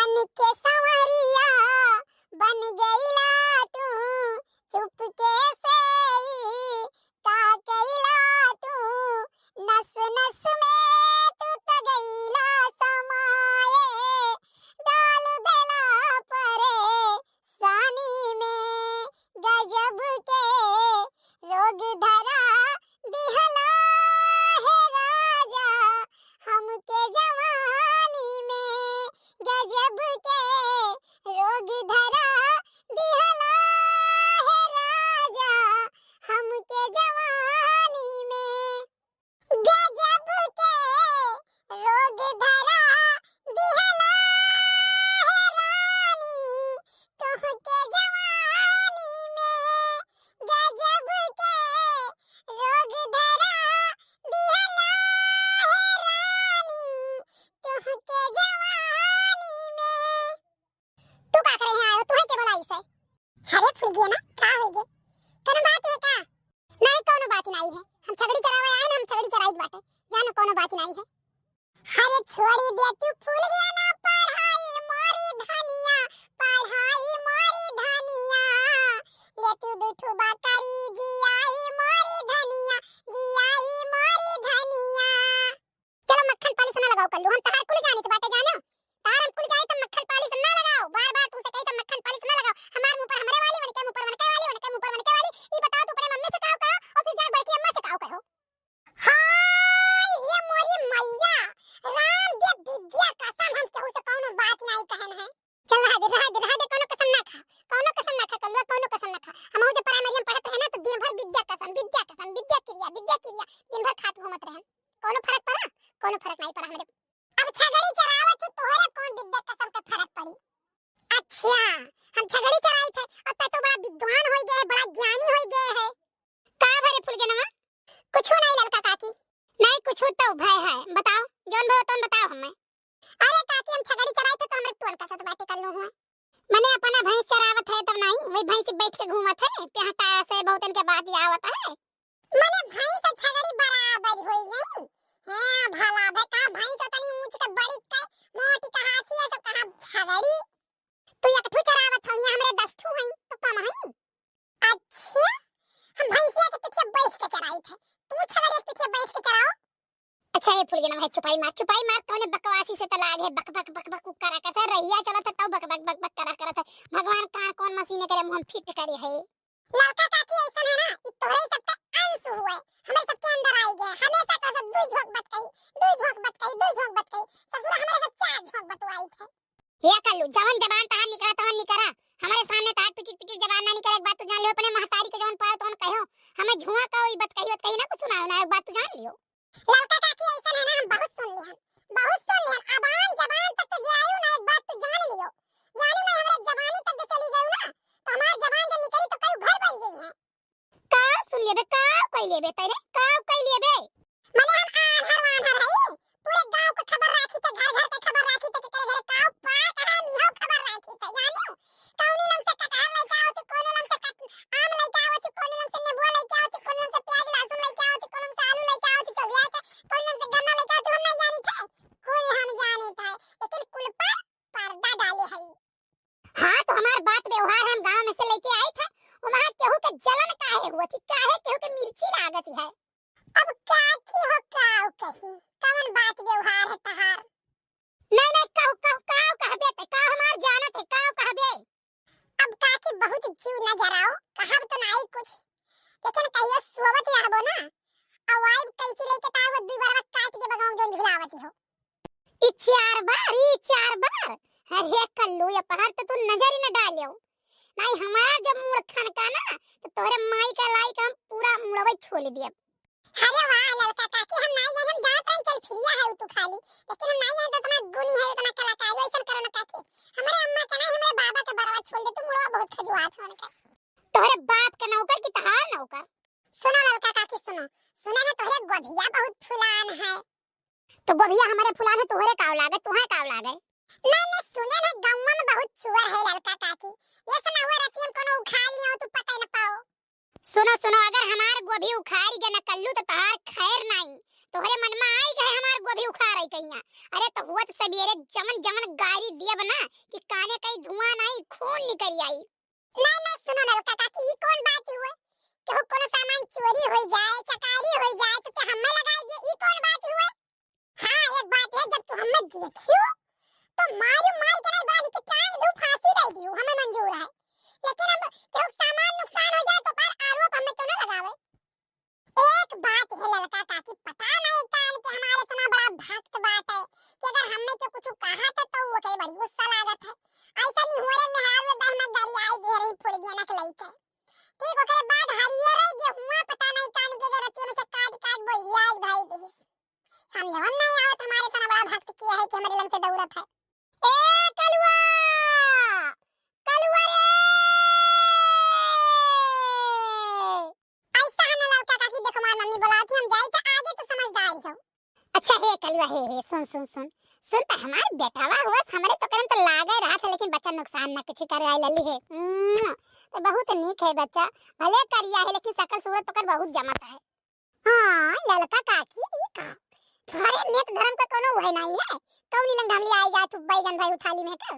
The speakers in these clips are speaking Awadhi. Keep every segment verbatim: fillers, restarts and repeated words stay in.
के संवरिया बन गईला तू, चुपके से ई का कईला तू, नस नस में तू त गईला समाए, डाल देला परेशानी में गजब के रोग धरा दिहला हे राजा, हमके जवानी में गजब के रोग धरा दिहला हे राजा, हमके जवानी में गजब के रोग धरा दिहला हे रानी, तोहके जवानी में गजब के रोग धरा दिहला हे रानी, तोहके जवानी में। तू का करे यहाँ आयो? तुहे के बोलाई से? अरे फुलगिया ना, का होई गे? कोनो बात है का? नहीं, कोनो बात नहीं है। हम छगड़ी चरावे आए ना, हम छगड़ी चराइत बाटे। जानो कोनो बात नहीं है। अरे छोड़ी दे तू फुलगिया ना, पढ़ाई मोरी धनिया, पढ़ाई मोरी धनिया। ले तू दुठु बकरी जियाई मोरी धनिया, जियाई मोरी धनिया। चलो मक्खन पालिश ना लगाओ कल्लू, हम तहार कुल जानित बाटे जानो। तहार हम कुल जानी त मक्खन पालिश ना लगाओ। बार बार तू से कही त मक्खन पालिश ना लगाओ। हमार मुंह पर हमरे वाली, वनके मुंह पर वनके वाली, वनके मुंह पर वनके वाली। ई बताओ तू अपने मम्मी से काव कहो और फिर जाके बढ़ के अम्मा से काव कहो। हाय रे मोरी मैया, राम दे विद्या कसम हम केहू से कौनो बात नहीं कहन है। चल रहा दे, रहा दे, रहा दे, कौनो कसम ना खा, कौनो कसम ना खा कल्लू, कौनो कसम ना खा। हम जब प्राइमरी में पढ़त रहे ना तो दिन भर विद्या कसम, विद्या कसम, विद्या क्रिया, विद्या क्रिया दिन भर खात घूमत रहन। कौनो फर्क पड़ा? कौनो फर्क नहीं पड़ा हमरे। अब छगड़ी चरावत ही तोहरे कौन विद्या कसम के फर्क पड़ी? अच्छा, हम छगड़ी चराई थे और तै तो बड़ा विद्वान होई गए है, बड़ा ज्ञानी होई गए है। का भरे फुलगेनवा? कुछ नहीं ललका काकी। नहीं कुछ तो भय है, बताओ, जौन भय तौन बताओ हमें। अरे काकी हम छगड़ी चराई थे तो हमरे टोल का सत बाटे कल्लू हुआ। मने अपना भैंस चरावत है तब नहीं, वही भैंस बैठ के घूमत है, प्याटा से बहुत इनके बात आवत है। मने भैंस और छगड़ी बराबर होई गई। हाँ, भला बे, कहाँ भैंस उतनी ऊंच के बड़ी के मोटी कहाँ थी, ऐसे कहाँ छगड़ी? तू एक ठू चरावत हो, यहाँ हमरे दस ठू हैं, तो कम है? अच्छा, हम भैंसिया के पीछे बैठ के चराई थे, तू छगड़ी के पीछे बैठ के चराओ। अच्छा, ये फुलगेनवा है, चुपाई मार, चुपाई मार, कौने बकवासी से त लाग है, बक, बक, बक, बक, करा करत है, रहिया चलत है, तब बक, बक, बक, बक, करा करत है। भगवान कहाँ कौन मशीन करे, मुँह हम फिट करे है। ललका काकी ऐसन है ना कि तोहरे सब पे अंश हुए, हमरे सबके अंदर आई गए। हमेशा तो सब दुई झोंक बतकही, दुई झोंक बतकही, दुई झोंक बतकही। ससुर हमरे सब चार झोंक बतवाई थे। हे कल्लू, जवन जबान तहार निकरा, तवन निकरा। हमरे सामने तहार पिटिर पिटिर जबान ना निकरे। एक बात तू जान लियो, अपने महतारी के जवन पायो तवन कहो। हमें झुआ का ई बतकही, बतकही ना कुछ सुनाओ ना, एक बात तू जान लियो। ललका काकी ऐसन है ना, हम बहुत सुन लिहन, बहुत सुन लिहन। अबान जबान तक तो जे आयु ना, एक बात तू जान लियो, जानू ना, हमरे जबानी तक जो चली गयू ना, तो हमार जबान जब निकली तो कई घर बन गई है। का सुन लेबे, का कई लेबे तैने, का कई लेबे? मने हम आन्हर वान्हर हई, पूरे गांव के खबर राखी थे, घर घर के खबर राखी थे, केकरे घरे का पाक है, इहो खबर राखी थे, जानियो। कौनी लंग से कटहर लेके आवत ही, कौनी लंग से कट-, आम लेके आवत ही, कौनी लंग से नेबुआ लेके आवत ही, कौनी लंग से प्याज लहसुन लेके आवत ही, कौनी लंग से आलू लेके आवत ही, चौबिया के, कौनी लंग से गन्ना लेके आवत ही, हम नहीं जानी थे, कुल हम जानी थे, लेकिन कुल पर पर्दा डाले हई। हाँ, तो हमार बात व्यवहार हम गांव में से लेके आई थे, वहाँ केहू के जलन काहे हुआ थी, काहे केहू के मिर्ची लागत है? अब काकी हो काव कही, कवन बात व्यवहार है तहार? नहीं, नहीं, कहू, कहू, काव कहबे ते, काव हमार जानत है, काव कहबे? अब काकी बहुत जीव न जराओ, कहब तो नाई कुछ, लेकिन कहियो सोवत रहबो ना, अब आइब कैंची लेके त आइब, दुई बार काट के बगाऊं जौन झुलावत हो। ई चार बार, ई चार बार, अरे कल्लू, ये पहाड़ तो तू नजर ही न डालियो। नहीं, हमार जब मूड़ खनका ना, तो तोहरे माई का लाई के हम पूरा मुड़वे छोल दियब। अरे वाह, ललका काकी, हम नाई जाने, हम जानत रहन चल फिरिया है तू खाली, लेकिन हम नाई जाने तो इतना गुनी है, इतना कलाकार है, ऐसन करो ना काकी। हमारे अम्मा के नहीं, हमारे बाबा के बरवा छोल दे, तू मुड़वा बहुत खजुआत हो उनका। तोहरे बाप के नौकर की तहार नौकर? सुनो ललका काकी, सुनो, सुने में तोहरे गोभिया बहुत फुलान है। तो गोभिया हमारे फुलान है, तोहरे काव लागे, तुहे काव लागे? नहीं, नहीं, सुने में गौवा में बहुत चुअर है ललका काकी, ये सुना हुआ रतियम कोनो उखाड़ लियो, तू पता ही न पाओ। सुनो, सुनो, अगर हमार गोभी उखाड़ गया न कल्लू तो तहार खैर नहीं। तोहरे मन में आई गए हमार गोभी उखाड़ आई कहिया। अरे तो हुआ तो सबेरे जमन दिया बना कि काने कई धुआं नाई, खून निकल आई। नहीं, नहीं, सुनो ललका काकी, ई कौन बात हुए? केहू कोनो सामान चोरी हो जाए, चकारी हो जाए, तो क्या हमें लगाई दिए? ई कौन बात हुए? हाँ, एक बात है, जब तू हमें देखियो, तो मारू मार के नहीं, बांध के टांग दू, फांसी दे दियो, हमें मंजूर है। लेकिन अब केहू सामान नुकसान हो जाए, तो पर आरोप हमें क्यों ना लगावे? एक बात है ललका काकी, पता नहीं कान के हमारे इतना बड़ा भक्त बात है कि अगर हमें के कुछ कहा तो, तो वो कहे बड़ी गुस्सा लागत है। ऐसा नहीं हो रहे, मेहार में दह में दरियाई दे रही फुल गया नक लई के। ठीक, ओकरे बाद हरियर रह गए हुआ, पता नहीं कान के रतिया में से काट काट बोलिया एक भाई दिस। समझवन नहीं आवत हमारे इतना बड़ा भक्त किया है कि हमारे लंग से दौड़त है। ए कलुआ, कलुआ रे! ऐसा है ना ललका काकी, देखो हमार मम्मी बुलाती, हम जाई तो आगे तो समझदार हो। अच्छा हे कलुआ, हे, हे, सुन, सुन, सुन, सुन तो हमार बेटावा हुआ, हमरे तो करन तो लागे रहा था, लेकिन बच्चा नुकसान ना कुछ करे आई लली है। उम्म, तो बहुत नीक है बच्चा, भले करिया है, लेकिन शकल सूरत ओकर बहुत जमत है। हाँ, ललका काकी, ई का? घरे नेक धर्म का कोनो उहे नहीं है। कौनी लंग हमली आई जात बैगन भाई उथाली में कर।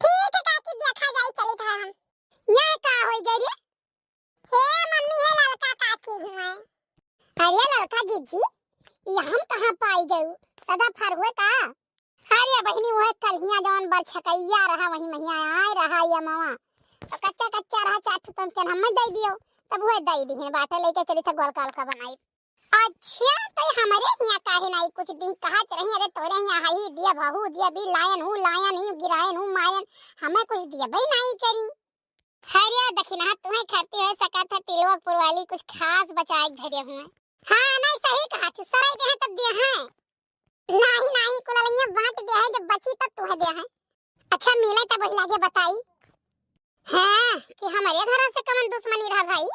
ठीक है काकी, देखा जाई, चलित है हम। ये का होई गई रे? हे मम्मी, हे ललका काकी हुए। अरे ललका जीजी, ये हम कहाँ पाई गयू? सदा फर हुए का? अरे बहिनी, वह कलहिया जवन बरछकैया रहा, वही महिया आए रहा ये मवा। तो कच्चा कच्चा रहा, चार ठो तमचन हमें दे दियो, तब वह दे दिहे बाटे, लेके चली था गोलका गोलका बनाई। अच्छा, तो ये हमारे हिया काहे नाई कुछ दी? कहत रही, अरे तोरे हिया हाई दिया, बहू दिया, भी लायन हूँ, लायन ही गिरायन हूँ, मायन, हमें कुछ दिया भाई नाई करी। खैरिया दखिनहा तुम्हें खरती है, सकत है तिलवा पुरवाली कुछ खास बचाए के धरे हुए। हाँ, नहीं सही कहा थी, सराई दे हैं तब दे हैं। नहीं, नहीं, कुललैया बांट दे हैं, जब बची तब तुम्हें दे हैं। अच्छा, मिले तब वही लागे बताई। हाँ, कि हमारे घर से कमन दुश्मनी रहा भाई,